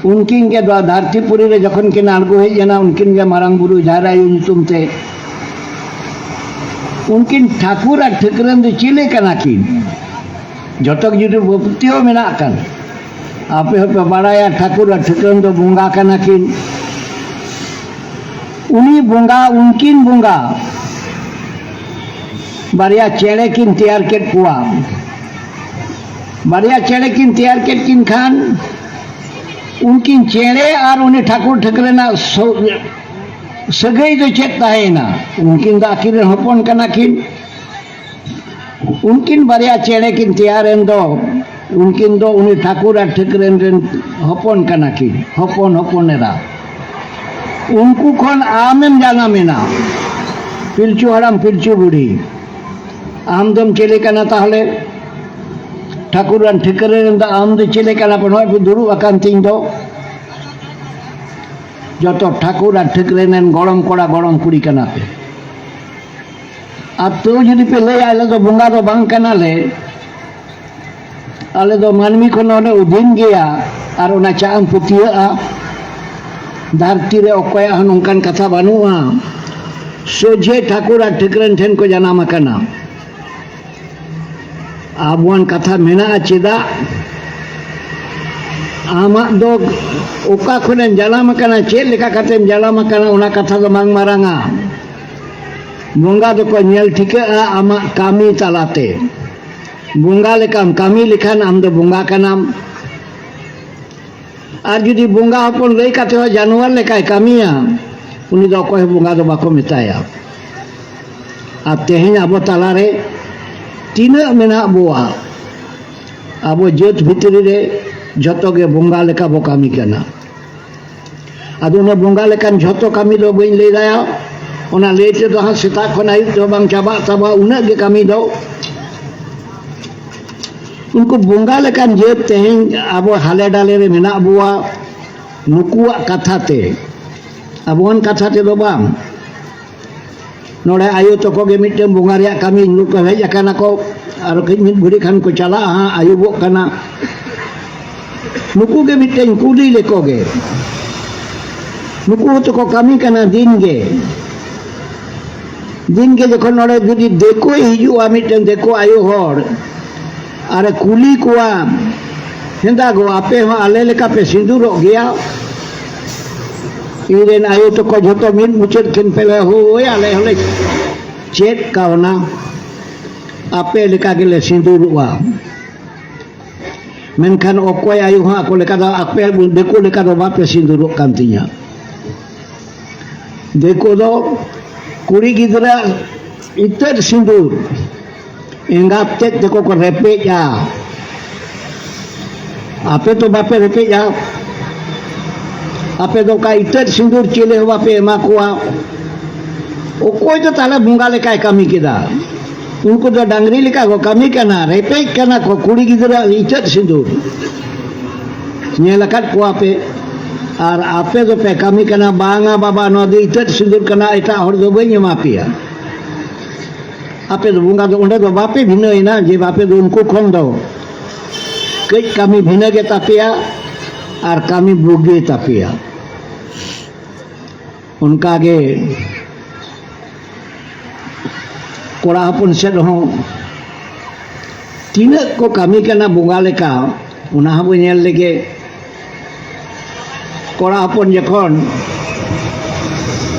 ᱩᱱᱠᱤᱱ ᱜᱮ ᱫᱷᱟᱹᱨᱛᱤ ᱯᱩᱨᱤ ᱨᱮ ᱡᱚᱠᱷᱚᱱ ᱠᱤᱱ ᱟᱬᱜᱚ ᱦᱮᱡ ᱮᱱᱟ, ᱩᱱᱠᱤᱱ ᱜᱮ ᱢᱟᱨᱟᱝ ᱵᱩᱨᱩ ᱡᱟᱦᱮᱨ ᱟᱭᱳ ᱧᱩᱛᱩᱢ ᱛᱮ᱾ ᱩᱱᱠᱤᱱ ᱴᱷᱟᱹᱠᱩᱨ ᱟᱨ ᱴᱷᱟᱹᱠᱨᱟᱹᱱ ᱫᱚ ᱪᱤᱞᱤ ᱠᱟᱱᱟ ᱠᱤᱱ? ᱡᱷᱚᱛᱚ ᱜᱮ ᱡᱩᱫᱤ ᱯᱟᱹᱛᱭᱟᱹᱣ ᱢᱮᱱᱟᱜ ᱠᱷᱟᱱ, ᱟᱯᱮ ᱦᱚᱸᱯᱮ ᱵᱟᱲᱟᱭᱟ, ᱴᱷᱟᱹᱠᱩᱨ ᱟᱨ ᱴᱷᱟᱹᱠᱨᱟᱹᱱ ᱫᱚ ᱵᱚᱸᱜᱟ ᱠᱟᱱᱟ ᱠᱤᱱ᱾ ᱩᱱᱤ ᱵᱚᱸᱜᱟ, ᱩᱱᱠᱤᱱ ᱵᱚᱸᱜᱟ ᱵᱟᱨᱭᱟ ᱪᱮᱬᱮ ᱠᱤᱱ ᱛᱮᱭᱟᱨ ᱠᱮᱫ ᱠᱚᱣᱟ᱾ ᱵᱟᱨᱭᱟ ᱪᱮᱬᱮ ᱠᱤᱱ ᱛᱮᱭᱟᱨ ᱠᱮᱫ ᱠᱤᱱ ᱠᱷᱟᱱ, ᱩᱱᱠᱤᱱ ᱪᱮᱬᱮ ᱟᱨ ᱩᱱᱤ ᱴᱷᱟᱹᱠᱩᱨ ᱴᱷᱟᱹᱠᱨᱟᱹᱱᱟᱜ ᱥᱟᱹ-, ᱥᱟᱹᱜᱟᱹᱭ ᱫᱚ ᱪᱮᱫ ᱛᱟᱦᱮᱸᱭᱮᱱᱟ? ᱩᱱᱠᱤᱱ ᱫᱚ ᱟᱹᱠᱤᱱ ᱨᱮᱱ ᱦᱚᱯᱚᱱ ᱠᱟᱱᱟ ᱠᱤᱱ᱾ ᱩᱱᱠᱤᱱ ᱵᱟᱨᱭᱟ ᱪᱮᱬᱮ ᱠᱤᱱ ᱛᱮᱭᱟᱨ ᱮᱱ ᱫᱚ, ᱩᱱᱠᱤᱱ ᱫᱚ ᱩᱱᱤ ᱴᱷᱟᱹᱠᱩᱨ ᱟᱨ ᱴᱷᱟᱹᱠᱨᱟᱹᱱ ᱨᱮᱱ ᱦᱚᱯᱚᱱ ᱠᱟᱱᱟ ᱠᱤᱱ, ᱦᱚᱯᱚᱱ ᱦᱚᱯᱚᱱ ᱮᱨᱟ᱾ ᱩᱱᱠᱩ ᱠᱷᱚᱱ ᱟᱢᱮᱢ ᱡᱟᱱᱟᱢ ᱮᱱᱟ, ᱯᱤᱞᱪᱩ ᱦᱟᱲᱟᱢ ᱯᱤᱞᱪᱩ ᱵᱩᱲᱦᱤ᱾ ᱟᱢ ᱫᱚᱢ ᱪᱤᱞᱤ ᱠᱟᱱᱟ ᱛᱟᱦᱚᱞᱮ? ᱴᱷᱟᱹᱠᱩᱨ ᱟᱨ ᱴᱷᱟᱹᱠᱨᱟᱹᱱ ᱨᱮᱱ ᱫᱚ ᱟᱢ ᱫᱚ ᱪᱤᱞᱤ ᱠᱟᱱᱟ ᱯᱮ? ᱱᱚᱜᱼᱚᱭ ᱯᱮ ᱫᱩᱲᱩᱵ ᱟᱠᱟᱱ ᱛᱤᱧ ᱫᱚ᱾ ᱡᱚᱛᱚ ᱴᱷᱟᱹᱠᱩᱨ ᱟᱨ ᱴᱷᱟᱹᱠᱨᱟᱹᱱ ᱨᱮᱱ ᱜᱚᱲᱚᱢ ᱠᱚᱲᱟ ᱜᱚᱲᱚᱢ ᱠᱩᱲᱤ ᱠᱟᱱᱟ ᱯᱮ᱾ ᱟᱨ ᱛᱟᱹᱣ ᱡᱩᱫᱤ ᱯᱮ ᱞᱟᱹᱭᱟ, "ᱟᱞᱮ ᱫᱚ ᱵᱚᱸᱜᱟ ᱫᱚ ᱵᱟᱝ ᱠᱟᱱᱟᱞᱮ, ᱟᱞᱮ ᱫᱚ ᱢᱟᱹᱱᱢᱤ ᱠᱷᱚᱱ ᱦᱚᱸᱞᱮ ᱩᱫᱷᱤᱱ ᱜᱮᱭᱟ", ᱟᱨ ᱚᱱᱟ ᱪᱟ ᱮᱢ ᱯᱟᱹᱛᱭᱟᱹᱜᱼᱟ? ᱫᱷᱟᱹᱨᱛᱤ ᱨᱮ ᱚᱠᱚᱭᱟᱜ ᱦᱚᱸ ᱱᱚᱝᱠᱟᱱ ᱠᱟᱛᱷᱟ ᱵᱟᱹᱱᱩᱜᱼᱟ᱾ ᱥᱚᱡᱷᱮ ᱴᱷᱟᱹᱠᱩᱨ ᱟᱨ ᱴᱷᱟᱹᱠᱨᱟᱹᱱ ᱴᱷᱮᱱ ᱠᱚ ᱡᱟᱱᱟᱢ ᱟᱠᱟᱱᱟ᱾ ᱟᱵᱚᱣᱟᱜ ᱠᱟᱛᱷᱟ ᱢᱮᱱᱟᱜᱼᱟ, ᱪᱮᱫᱟᱜ? ᱟᱢᱟᱜ ᱫᱚ ᱚᱠᱟ ᱠᱷᱚᱱᱮᱢ ᱡᱟᱱᱟᱢ ᱟᱠᱟᱱᱟ, ᱪᱮᱫ ᱞᱮᱠᱟ ᱠᱟᱛᱮᱢ ᱡᱟᱱᱟᱢ ᱟᱠᱟᱱᱟ, ᱚᱱᱟ ᱠᱟᱛᱷᱟ ᱫᱚ ᱵᱟᱝ ᱢᱟᱨᱟᱝᱟ᱾ ᱵᱚᱸᱜᱟ ᱫᱚᱠᱚ ᱧᱮᱞ ᱴᱷᱤᱠᱟᱹᱜᱼᱟ ᱟᱢᱟᱜ ᱠᱟᱹᱢᱤ ᱛᱟᱞᱟᱛᱮ᱾ ᱵᱚᱸᱜᱟ ᱞᱮᱠᱟᱢ ᱠᱟᱹᱢᱤ ᱞᱮᱠᱷᱟᱱ ᱟᱢ ᱫᱚ ᱵᱚᱸᱜᱟ ᱠᱟᱱᱟᱢ᱾ ᱟᱨ ᱡᱩᱫᱤ ᱵᱚᱸᱜᱟ ᱦᱚᱯᱚᱱ ᱞᱟᱹᱭ ᱠᱟᱛᱮ ᱦᱚᱸ ᱡᱟᱱᱣᱟᱨ ᱞᱮᱠᱟᱭ ᱠᱟᱹᱢᱤᱭᱟ, ᱩᱱᱤ ᱫᱚ ᱚᱠᱚᱭ ᱦᱚᱸ ᱵᱚᱸᱜᱟ ᱫᱚ ᱵᱟᱠᱚ ᱢᱮᱛᱟᱭᱟ᱾ ᱟᱨ ᱛᱮᱦᱮᱧ ᱟᱵᱚ ᱛᱟᱞᱟᱨᱮ ᱛᱤᱱᱟᱹᱜ ᱢᱮᱱᱟᱜ ᱵᱚᱣᱟ, ᱟᱵᱚ ᱡᱟᱹᱛ ᱵᱷᱤᱛᱨᱤ ᱨᱮ ᱡᱷᱚᱛᱚ ᱜᱮ ᱵᱚᱸᱜᱟ ᱞᱮᱠᱟ ᱵᱚ ᱠᱟᱹᱢᱤ ᱠᱟᱱᱟ᱾ ᱟᱫᱚ ᱚᱱᱟ ᱵᱚᱸᱜᱟ ᱞᱮᱠᱟᱱ ᱡᱷᱚᱛᱚ ᱠᱟᱹᱢᱤ ᱫᱚ ᱵᱟᱹᱧ ᱞᱟᱹᱭ ᱫᱟᱲᱮᱭᱟᱜᱼᱟ, ᱚᱱᱟ ᱞᱟᱹᱭ ᱛᱮᱫᱚ ᱦᱟᱸᱜ ᱥᱮᱛᱟᱜ ᱠᱷᱚᱱ ᱟᱹᱭᱩᱵ ᱛᱮᱦᱚᱸ ᱵᱟᱝ ᱪᱟᱵᱟᱜ ᱛᱟᱵᱚᱣᱟ, ᱩᱱᱟᱹᱜ ᱜᱮ ᱠᱟᱹᱢᱤ ᱫᱚ᱾ ᱩᱱᱠᱩ ᱵᱚᱸᱜᱟ ᱞᱮᱠᱟᱱ ᱡᱟᱹᱛ ᱛᱮᱦᱮᱧ ᱟᱵᱚ ᱦᱟᱞᱮ ᱰᱟᱞᱮ ᱨᱮ ᱢᱮᱱᱟᱜ ᱵᱚᱣᱟ, ᱱᱩᱠᱩᱣᱟᱜ ᱠᱟᱛᱷᱟ ᱛᱮ, ᱟᱵᱚᱣᱟᱜ ᱠᱟᱛᱷᱟ ᱛᱮᱫᱚ ᱵᱟᱝ᱾ ᱱᱚᱰᱮ ᱟᱭᱳ ᱛᱟᱠᱚ ᱜᱮ ᱢᱤᱫᱴᱟᱝ ᱵᱚᱸᱜᱟ ᱨᱮᱭᱟᱜ ᱠᱟᱹᱢᱤ ᱱᱩᱠᱩ ᱦᱮᱡ ᱟᱠᱟᱱᱟ ᱠᱚ, ᱟᱨ ᱠᱟᱹᱡ ᱢᱤᱫ ᱜᱷᱟᱹᱲᱤᱡ ᱠᱷᱟᱱ ᱠᱚ ᱪᱟᱞᱟᱜᱼᱟ ᱦᱟᱸᱜ, ᱟᱹᱭᱩᱵᱚᱜ ᱠᱟᱱᱟ᱾ ᱱᱩᱠᱩ ᱜᱮ ᱢᱤᱫᱴᱮᱱ ᱠᱩᱞᱤ ᱞᱮᱠᱚ ᱜᱮ᱾ ᱱᱩᱠᱩ ᱦᱚᱸᱛᱚ ᱠᱚ ᱠᱟᱹᱢᱤ ᱠᱟᱱᱟ ᱫᱤᱱ ᱜᱮ᱾ ᱫᱤᱱ ᱜᱮ ᱡᱚᱠᱷᱚᱱ ᱱᱚᱰᱮ ᱡᱩᱫᱤ ᱫᱤᱠᱩᱭ ᱦᱤᱡᱩᱜᱼᱟ, ᱢᱤᱫᱴᱮᱱ ᱫᱤᱠᱩ ᱟᱭᱳ ᱦᱚᱲ, ᱟᱨᱮ ᱠᱩᱞᱤ ᱠᱚᱣᱟ, "ᱦᱮᱸᱫᱟ ᱜᱚ, ᱟᱯᱮ ᱦᱚᱸ ᱟᱞᱮ ᱞᱮᱠᱟ ᱯᱮ ᱥᱤᱸᱫᱩᱨᱚᱜ ᱜᱮᱭᱟ?" ᱤᱧ ᱨᱮᱱ ᱟᱭᱳ ᱛᱟᱠᱚ ᱡᱷᱚᱛᱚ ᱢᱤᱫ ᱢᱩᱪᱟᱹᱫ ᱠᱤᱱ ᱯᱮ ᱞᱟᱹᱭᱟ, "ᱦᱳᱭ, ᱟᱞᱮ ᱦᱚᱸᱞᱮ ᱪᱮᱫ ᱠᱟᱣᱱᱟ, ᱟᱯᱮ ᱞᱮᱠᱟ ᱜᱮᱞᱮ ᱥᱤᱸᱫᱩᱨᱚᱜᱼᱟ᱾ ᱢᱮᱱᱠᱷᱟᱱ ᱚᱠᱚᱭ ᱟᱭᱳ ᱦᱚᱸ ᱟᱠᱚ ᱞᱮᱠᱟ ᱫᱚ, ᱟᱯᱮ ᱫᱤᱠᱩ ᱞᱮᱠᱟ ᱫᱚ ᱵᱟᱯᱮ ᱥᱤᱸᱫᱩᱨᱚᱜ ᱠᱟᱱ ᱛᱤᱧᱟ᱾ ᱫᱤᱠᱩ ᱫᱚ ᱠᱩᱲᱤ ᱜᱤᱫᱽᱨᱟᱹ ᱤᱛᱟᱹᱫ ᱥᱤᱸᱫᱩᱨ ᱮᱸᱜᱟᱛ ᱛᱮᱫ ᱛᱮᱠᱚ ᱠᱚ ᱨᱮᱯᱮᱡᱼᱟ, ᱟᱯᱮ ᱫᱚ ᱵᱟᱯᱮ ᱨᱮᱯᱮᱡᱼᱟ, ᱟᱯᱮ ᱫᱚ ᱚᱠᱟ ᱤᱛᱟᱹᱫ ᱥᱤᱸᱫᱩᱨ ᱪᱤᱞᱤ ᱦᱚᱸ ᱵᱟᱯᱮ ᱮᱢᱟ ᱠᱚᱣᱟ᱾ ᱚᱠᱚᱭ ᱫᱚ ᱛᱟᱦᱞᱮ ᱵᱚᱸᱜᱟ ᱞᱮᱠᱟᱭ ᱠᱟᱹᱢᱤ ᱠᱮᱫᱟ?" ᱩᱱᱠᱩ ᱫᱚ ᱰᱟᱝᱨᱤ ᱞᱮᱠᱟ ᱠᱚ ᱠᱟᱹᱢᱤ ᱠᱟᱱᱟ, ᱨᱮᱯᱮᱡ ᱠᱟᱱᱟ ᱠᱚ ᱠᱩᱲᱤ ᱜᱤᱫᱽᱨᱟᱹ ᱤᱛᱟᱹᱫ ᱥᱤᱸᱫᱩᱨ᱾ ᱧᱮᱞ ᱟᱠᱟᱫ ᱠᱚᱣᱟ ᱯᱮ? ᱟᱨ ᱟᱯᱮ ᱫᱚᱯᱮ ᱠᱟᱹᱢᱤ ᱠᱟᱱᱟ, "ᱵᱟᱝᱟ ᱵᱟᱵᱟ, ᱱᱚᱣᱟ ᱫᱚ ᱤᱛᱟᱹᱫ ᱥᱤᱸᱫᱩᱨ ᱠᱟᱱᱟ, ᱮᱴᱟᱜ ᱦᱚᱲ ᱫᱚ ᱵᱟᱹᱧ ᱮᱢᱟ ᱯᱮᱭᱟ᱾" ᱟᱯᱮ ᱫᱚ ᱵᱚᱸᱜᱟ ᱫᱚ ᱚᱸᱰᱮ ᱫᱚ ᱵᱟᱯᱮ ᱵᱷᱤᱱᱟᱹᱭᱮᱱᱟ, ᱡᱮ ᱟᱯᱮ ᱫᱚ ᱩᱱᱠᱩ ᱠᱷᱚᱱ ᱫᱚ ᱠᱟᱹᱡ ᱠᱟᱹᱢᱤ ᱵᱷᱤᱱᱟᱹ ᱜᱮ ᱛᱟᱯᱮᱭᱟ ᱟᱨ ᱠᱟᱹᱢᱤ ᱵᱩᱜᱤ ᱛᱟᱯᱮᱭᱟ᱾ ᱚᱱᱠᱟᱜᱮ ᱠᱚᱲᱟ ᱦᱚᱯᱚᱱ ᱥᱮᱫ ᱦᱚᱸ ᱛᱤᱱᱟᱹᱜ ᱠᱚ ᱠᱟᱹᱢᱤ ᱠᱟᱱᱟ ᱵᱚᱸᱜᱟ ᱞᱮᱠᱟ, ᱚᱱᱟ ᱦᱚᱸᱵᱚ ᱧᱮᱞ ᱞᱮᱜᱮ᱾ ᱠᱚᱲᱟ ᱦᱚᱯᱚᱱ ᱡᱚᱠᱷᱚᱱ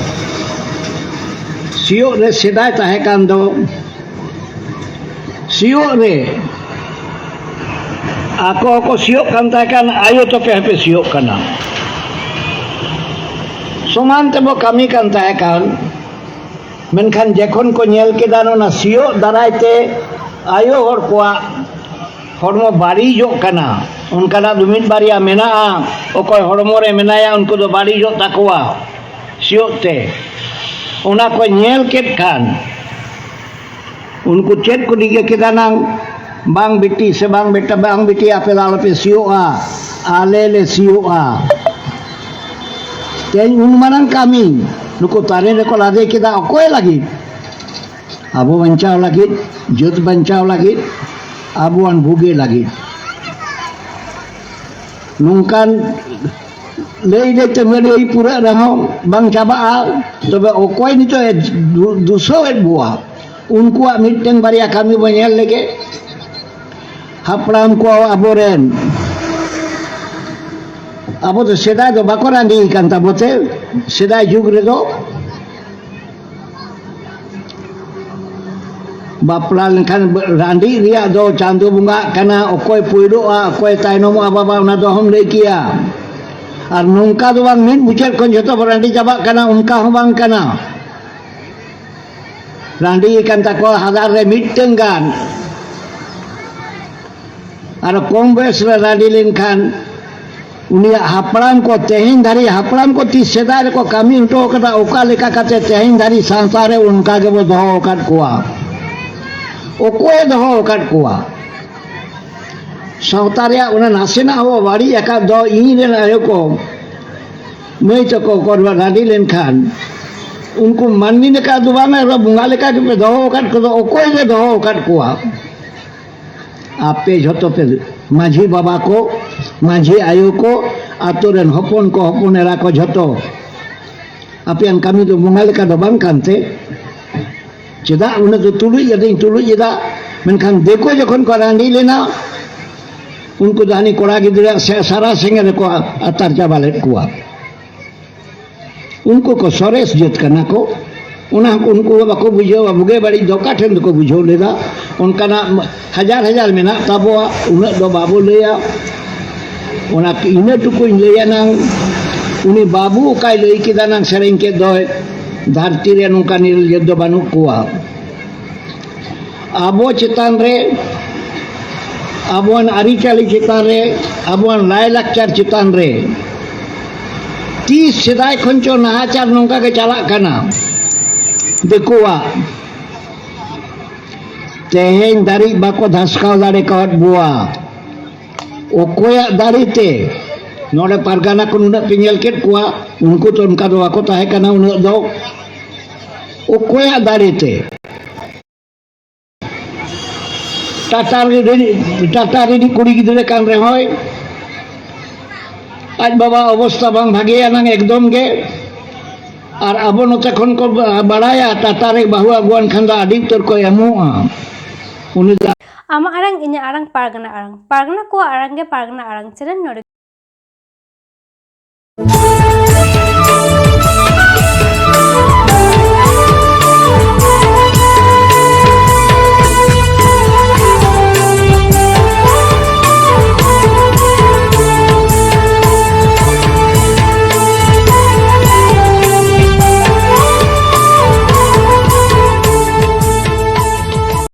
ᱥᱤᱭᱳᱜ ᱨᱮ ᱥᱮᱫᱟᱭ ᱛᱟᱦᱮᱸ ᱠᱟᱱ ᱫᱚ, ᱥᱤᱭᱳᱜ ᱨᱮ ᱟᱠᱚ ᱦᱚᱸᱠᱚ ᱥᱤᱭᱳᱜ ᱠᱟᱱ ᱛᱟᱦᱮᱸ ᱠᱟᱱ, ᱟᱭᱳ ᱛᱟᱯᱮ ᱦᱚᱸᱯᱮ ᱥᱤᱭᱳᱜ ᱠᱟᱱᱟ, ᱥᱚᱢᱟᱱ ᱛᱮᱵᱚ ᱠᱟᱹᱢᱤ ᱠᱟᱱ ᱛᱟᱦᱮᱸ ᱠᱟᱱ᱾ ᱢᱮᱱᱠᱷᱟᱱ ᱡᱚᱠᱷᱚᱱ ᱠᱚ ᱧᱮᱞ ᱠᱮᱫᱟ ᱚᱱᱟ ᱥᱤᱭᱳᱜ ᱫᱟᱨᱟᱭ ᱛᱮ ᱟᱭᱳ ᱦᱚᱲ ᱠᱚᱣᱟᱜ ᱦᱚᱲᱢᱚ ᱵᱟᱹᱲᱤᱡᱚᱜ ᱠᱟᱱᱟ, ᱚᱱᱠᱟᱱᱟᱜ ᱫᱚ ᱢᱤᱫ ᱵᱟᱨᱭᱟ ᱢᱮᱱᱟᱜᱼᱟ, ᱚᱠᱚᱭ ᱦᱚᱲᱢᱚ ᱨᱮ ᱢᱮᱱᱟᱭᱟ ᱩᱱᱠᱩ ᱫᱚ ᱵᱟᱹᱲᱤᱡᱚᱜ ᱛᱟᱠᱚᱣᱟ ᱥᱤᱭᱳᱜ ᱛᱮ᱾ ᱚᱱᱟ ᱠᱚ ᱧᱮᱞ ᱠᱮᱫ ᱠᱷᱟᱱ ᱩᱱᱠᱩ ᱪᱮᱫ ᱠᱚ ᱨᱤᱠᱟᱹ ᱠᱮᱫᱟ ᱱᱟᱝ, "ᱵᱟᱝ ᱵᱤᱴᱤ ᱥᱮ ᱵᱟᱝ ᱵᱮᱴᱟ, ᱵᱟᱝ ᱵᱤᱴᱤ, ᱟᱯᱮ ᱫᱚ ᱟᱞᱚᱯᱮ ᱥᱤᱭᱳᱜᱼᱟ, ᱟᱞᱮ ᱞᱮ ᱥᱤᱭᱳᱜᱼᱟ᱾" ᱛᱮᱦᱮᱧ ᱩᱱ ᱢᱟᱨᱟᱝ ᱠᱟᱹᱢᱤ ᱱᱩᱠᱩ ᱛᱟᱨᱮᱱ ᱨᱮᱠᱚ ᱞᱟᱫᱮ ᱠᱮᱫᱟ, ᱚᱠᱚᱭ ᱞᱟᱹᱜᱤᱫ? ᱟᱵᱚ ᱵᱟᱧᱪᱟᱣ ᱞᱟᱹᱜᱤᱫ᱾ ᱡᱟᱹᱛ ᱵᱟᱧᱪᱟᱣ ᱞᱟᱹᱜᱤᱫ, ᱟᱵᱚᱣᱟᱱ ᱵᱩᱜᱤ ᱞᱟᱹᱜᱤᱫ᱾ ᱱᱚᱝᱠᱟᱱ ᱞᱟᱹᱭ ᱞᱟᱹᱭ ᱛᱮ ᱢᱤᱫ ᱜᱷᱟᱹᱲᱤᱡ ᱯᱩᱨᱟᱹᱜ ᱨᱮᱦᱚᱸ ᱵᱟᱝ ᱪᱟᱵᱟᱜᱼᱟ᱾ ᱛᱚᱵᱮ ᱚᱠᱚᱭ ᱱᱤᱛᱚᱜ ᱮ ᱫᱩ-, ᱫᱩᱥᱟᱹᱣᱮᱫ ᱵᱚᱣᱟ, ᱩᱱᱠᱩᱣᱟᱜ ᱢᱤᱫᱴᱟᱝ ᱵᱟᱨᱭᱟ ᱠᱟᱹᱢᱤ ᱵᱚᱱ ᱧᱮᱞ ᱞᱮᱜᱮ᱾ ᱦᱟᱯᱲᱟᱢ ᱠᱚ ᱟᱵᱚᱨᱮᱱ, ᱟᱵᱚ ᱫᱚ ᱥᱮᱫᱟᱭ ᱫᱚ ᱵᱟᱠᱚ ᱨᱟᱺᱰᱤ ᱠᱟᱱ ᱛᱟᱵᱚ ᱛᱮ, ᱥᱮᱫᱟᱭ ᱡᱩᱜᱽ ᱨᱮᱫᱚ ᱵᱟᱯᱞᱟ ᱞᱮᱱᱠᱷᱟᱱ ᱨᱟᱺᱰᱤ ᱨᱮᱭᱟᱜ ᱫᱚ ᱪᱟᱸᱫᱚ ᱵᱚᱸᱜᱟᱜ ᱠᱟᱱᱟ, ᱚᱠᱚᱭ ᱯᱳᱭᱞᱳᱜᱼᱟ, ᱚᱠᱚᱭ ᱛᱟᱭᱱᱚᱢᱚᱜᱼᱟ, ᱵᱟᱵᱟ, ᱚᱱᱟ ᱫᱚ ᱚᱦᱚᱢ ᱞᱟᱹᱭ ᱠᱮᱭᱟ᱾ ᱟᱨ ᱱᱚᱝᱠᱟ ᱫᱚ ᱵᱟᱝ, ᱢᱤᱫ ᱢᱩᱪᱟᱹᱫ ᱠᱷᱚᱱ ᱡᱷᱚᱛᱚ ᱵᱚ ᱨᱟᱺᱰᱤ ᱪᱟᱵᱟᱜ ᱠᱟᱱᱟ, ᱚᱱᱠᱟ ᱦᱚᱸ ᱵᱟᱝ ᱠᱟᱱᱟ᱾ ᱨᱟᱺᱰᱤ ᱠᱟᱱ ᱛᱟᱠᱚᱣᱟ ᱦᱟᱡᱟᱨ ᱨᱮ ᱢᱤᱫᱴᱟᱹᱝ ᱜᱟᱱ᱾ ᱟᱨ ᱠᱚᱢ ᱵᱚᱭᱮᱥ ᱨᱮ ᱨᱟᱺᱰᱤ ᱞᱮᱱᱠᱷᱟᱱ ᱩᱱᱤᱭᱟᱜ ᱦᱟᱯᱲᱟᱢ ᱠᱚ, ᱛᱮᱦᱮᱧ ᱫᱷᱟᱹᱨᱤᱡ ᱦᱟᱯᱲᱟᱢ ᱠᱚ ᱛᱤᱥ ᱥᱮᱫᱟᱭ ᱨᱮᱠᱚ ᱠᱟᱹᱢᱤ ᱦᱚᱴᱚ ᱟᱠᱟᱫᱟ, ᱚᱠᱟ ᱞᱮᱠᱟ ᱠᱟᱛᱮ ᱛᱮᱦᱮᱧ ᱫᱷᱟᱹᱨᱤᱡ ᱥᱟᱶᱛᱟ ᱨᱮ ᱚᱱᱠᱟ ᱜᱮᱵᱚ ᱫᱚᱦᱚ ᱟᱠᱟᱫ ᱠᱚᱣᱟ, ᱚᱠᱚᱭᱮ ᱫᱚᱦᱚ ᱟᱠᱟᱫ ᱠᱚᱣᱟ? ᱥᱟᱶᱛᱟ ᱨᱮᱭᱟᱜ ᱚᱱᱟ ᱱᱟᱥᱮᱱᱟᱜ ᱦᱚᱸ ᱵᱟᱹᱲᱤᱡ ᱟᱠᱟᱫ ᱫᱚ ᱤᱧ ᱨᱮᱱ ᱟᱭᱳ ᱠᱚ, ᱢᱟᱹᱭ ᱛᱟᱠᱚ ᱠᱚ ᱨᱟᱺᱰᱤ ᱞᱮᱱᱠᱷᱟᱱ ᱩᱱᱠᱩ ᱢᱟᱹᱱᱢᱤ ᱞᱮᱠᱟ ᱫᱚ ᱵᱟᱝ, ᱟᱨᱚ ᱵᱚᱸᱜᱟ ᱞᱮᱠᱟ ᱜᱮᱯᱮ ᱫᱚᱦᱚ ᱟᱠᱟᱫ ᱠᱚᱫᱚ, ᱚᱠᱚᱭ ᱜᱮ ᱫᱚᱦᱚ ᱟᱠᱟᱫ ᱠᱚᱣᱟ? ᱟᱯᱮ ᱡᱷᱚᱛᱚ ᱯᱮ, ᱢᱟᱹᱡᱷᱤ ᱵᱟᱵᱟ ᱠᱚ, ᱢᱟᱹᱡᱷᱤ ᱟᱭᱳ ᱠᱚ, ᱟᱛᱳ ᱨᱮᱱ ᱦᱚᱯᱚᱱ ᱠᱚ, ᱦᱚᱯᱚᱱ ᱮᱨᱟ ᱠᱚ, ᱡᱷᱚᱛᱚ ᱟᱯᱮᱭᱟᱜ ᱠᱟᱹᱢᱤ ᱫᱚ ᱵᱚᱸᱜᱟ ᱞᱮᱠᱟ ᱫᱚ ᱵᱟᱝ ᱠᱟᱱ ᱛᱮ? ᱪᱮᱫᱟᱜ ᱩᱱᱟᱹᱜ ᱫᱚ ᱛᱩᱞᱩᱡ ᱟᱫᱚᱧ ᱛᱩᱞᱩᱡ ᱮᱫᱟ? ᱢᱮᱱᱠᱷᱟᱱ ᱫᱤᱠᱩ ᱡᱚᱠᱷᱚᱱ ᱠᱚ ᱨᱟᱺᱰᱤ ᱞᱮᱱᱟ, ᱩᱱᱠᱩ ᱫᱚ ᱦᱟᱹᱱᱤ ᱠᱚᱲᱟ ᱜᱤᱫᱽᱨᱟᱹ ᱥᱮ ᱥᱟᱨᱟ ᱥᱮᱸᱜᱮᱞ ᱨᱮᱠᱚ ᱟᱛᱟᱨ ᱪᱟᱵᱟ ᱞᱮᱫ ᱠᱚᱣᱟ᱾ ᱩᱱᱠᱩ ᱠᱚ ᱥᱚᱨᱮᱥ ᱡᱟᱹᱛ ᱠᱟᱱᱟ ᱠᱚ, ᱚᱱᱟ ᱦᱚᱸ ᱩᱱᱠᱩ ᱫᱚ ᱵᱟᱠᱚ ᱵᱩᱡᱷᱟᱹᱣᱟ, ᱵᱩᱜᱤ ᱵᱟᱹᱲᱤᱡ ᱫᱚ ᱚᱠᱟ ᱴᱷᱮᱱ ᱫᱚᱠᱚ ᱵᱩᱡᱷᱟᱹᱣ ᱞᱮᱫᱟ? ᱚᱱᱠᱟᱱᱟᱜ ᱦᱟᱡᱟᱨ ᱦᱟᱡᱟᱨ ᱢᱮᱱᱟᱜ ᱛᱟᱵᱚᱣᱟ, ᱩᱱᱟᱹᱜ ᱫᱚ ᱵᱟᱵᱚ ᱞᱟᱹᱭᱟ᱾ ᱚᱱᱟ ᱤᱱᱟᱹ ᱴᱩᱠᱩᱧ ᱞᱟᱹᱭᱟ ᱱᱟᱝ, ᱩᱱᱤ ᱵᱟᱹᱵᱩ ᱚᱠᱟᱭ ᱞᱟᱹᱭ ᱠᱮᱫᱟ ᱱᱟᱝ, ᱥᱮᱨᱮᱧ ᱠᱮᱫ ᱫᱚᱭ, ᱫᱷᱟᱹᱨᱛᱤ ᱨᱮ ᱱᱚᱝᱠᱟ ᱱᱤᱨᱞᱟᱹ ᱡᱟᱹᱛ ᱫᱚ ᱵᱟᱹᱱᱩᱜ ᱠᱚᱣᱟ᱾ ᱟᱵᱚ ᱪᱮᱛᱟᱱ ᱨᱮ, ᱟᱵᱚᱣᱟᱱ ᱟᱹᱨᱤᱪᱟᱹᱞᱤ ᱪᱮᱛᱟᱱ ᱨᱮ, ᱟᱵᱚᱣᱟᱱ ᱞᱟᱭᱼᱞᱟᱠᱪᱟᱨ ᱪᱮᱛᱟᱱ ᱨᱮ ᱛᱤᱥ ᱥᱮᱫᱟᱭ ᱠᱷᱚᱱ ᱪᱚ ᱱᱟᱦᱟᱪᱟᱨ ᱱᱚᱝᱠᱟ ᱜᱮ ᱪᱟᱞᱟᱜ ᱠᱟᱱᱟ ᱫᱤᱠᱩᱣᱟᱜ᱾ ᱛᱮᱦᱮᱧ ᱫᱷᱟᱹᱨᱤᱡ ᱵᱟᱠᱚ ᱫᱷᱟᱥᱠᱟᱣ ᱫᱟᱲᱮ ᱠᱟᱣᱟᱫ ᱵᱚᱣᱟ᱾ ᱚᱠᱚᱭᱟᱜ ᱫᱟᱲᱮ ᱛᱮ? ᱱᱚᱰᱮ ᱯᱟᱨᱜᱟᱱᱟ ᱠᱚ ᱱᱩᱱᱟᱹᱜ ᱯᱮ ᱧᱮᱞ ᱠᱮᱫ ᱠᱚᱣᱟ, ᱩᱱᱠᱩ ᱛᱚ ᱚᱱᱠᱟ ᱫᱚ ᱵᱟᱠᱚ ᱛᱟᱦᱮᱸ ᱠᱟᱱᱟ ᱩᱱᱟᱹᱜ ᱫᱚ᱾ ᱚᱠᱚᱭᱟᱜ ᱫᱟᱲᱮ ᱛᱮ? ᱴᱟᱴᱟ ᱨᱤᱱᱤᱡ ᱴᱟᱴᱟ ᱨᱤᱱᱤᱡ ᱠᱩᱲᱤ ᱜᱤᱫᱽᱨᱟᱹ ᱠᱟᱱ ᱨᱮᱦᱚᱸᱭ, ᱟᱡ ᱵᱟᱵᱟ ᱚᱵᱚᱥᱛᱟ ᱵᱟᱝ ᱵᱷᱟᱜᱮᱭᱟ ᱱᱟᱝ ᱮᱠᱫᱚᱢ ᱜᱮ᱾ ᱟᱨ ᱟᱵᱚ ᱱᱚᱛᱮ ᱠᱷᱚᱱ ᱠᱚ ᱵᱟᱲᱟᱭᱟ, ᱴᱟᱴᱟ ᱨᱮ ᱵᱟᱹᱦᱩ ᱟᱹᱜᱩᱣᱟᱱ ᱠᱷᱟᱱ ᱫᱚ ᱟᱹᱰᱤ ᱩᱛᱟᱹᱨ ᱠᱚ ᱮᱢᱚᱜᱼᱟ᱾ ᱩᱱᱤ ᱫᱚ ᱟᱢᱟᱜ ᱟᱲᱟᱝ, ᱤᱧᱟᱹᱜ ᱟᱲᱟᱝ, ᱯᱟᱨᱜᱟᱱᱟ ᱟᱲᱟᱝ᱾ ᱯᱟᱨᱜᱟᱱᱟ ᱠᱚᱣᱟᱜ ᱟᱲᱟᱝ ᱜᱮ ᱯᱟᱨᱜᱟᱱᱟ ᱟᱲᱟᱝ ᱪᱮᱱᱮᱞ ᱱᱚᱰᱮ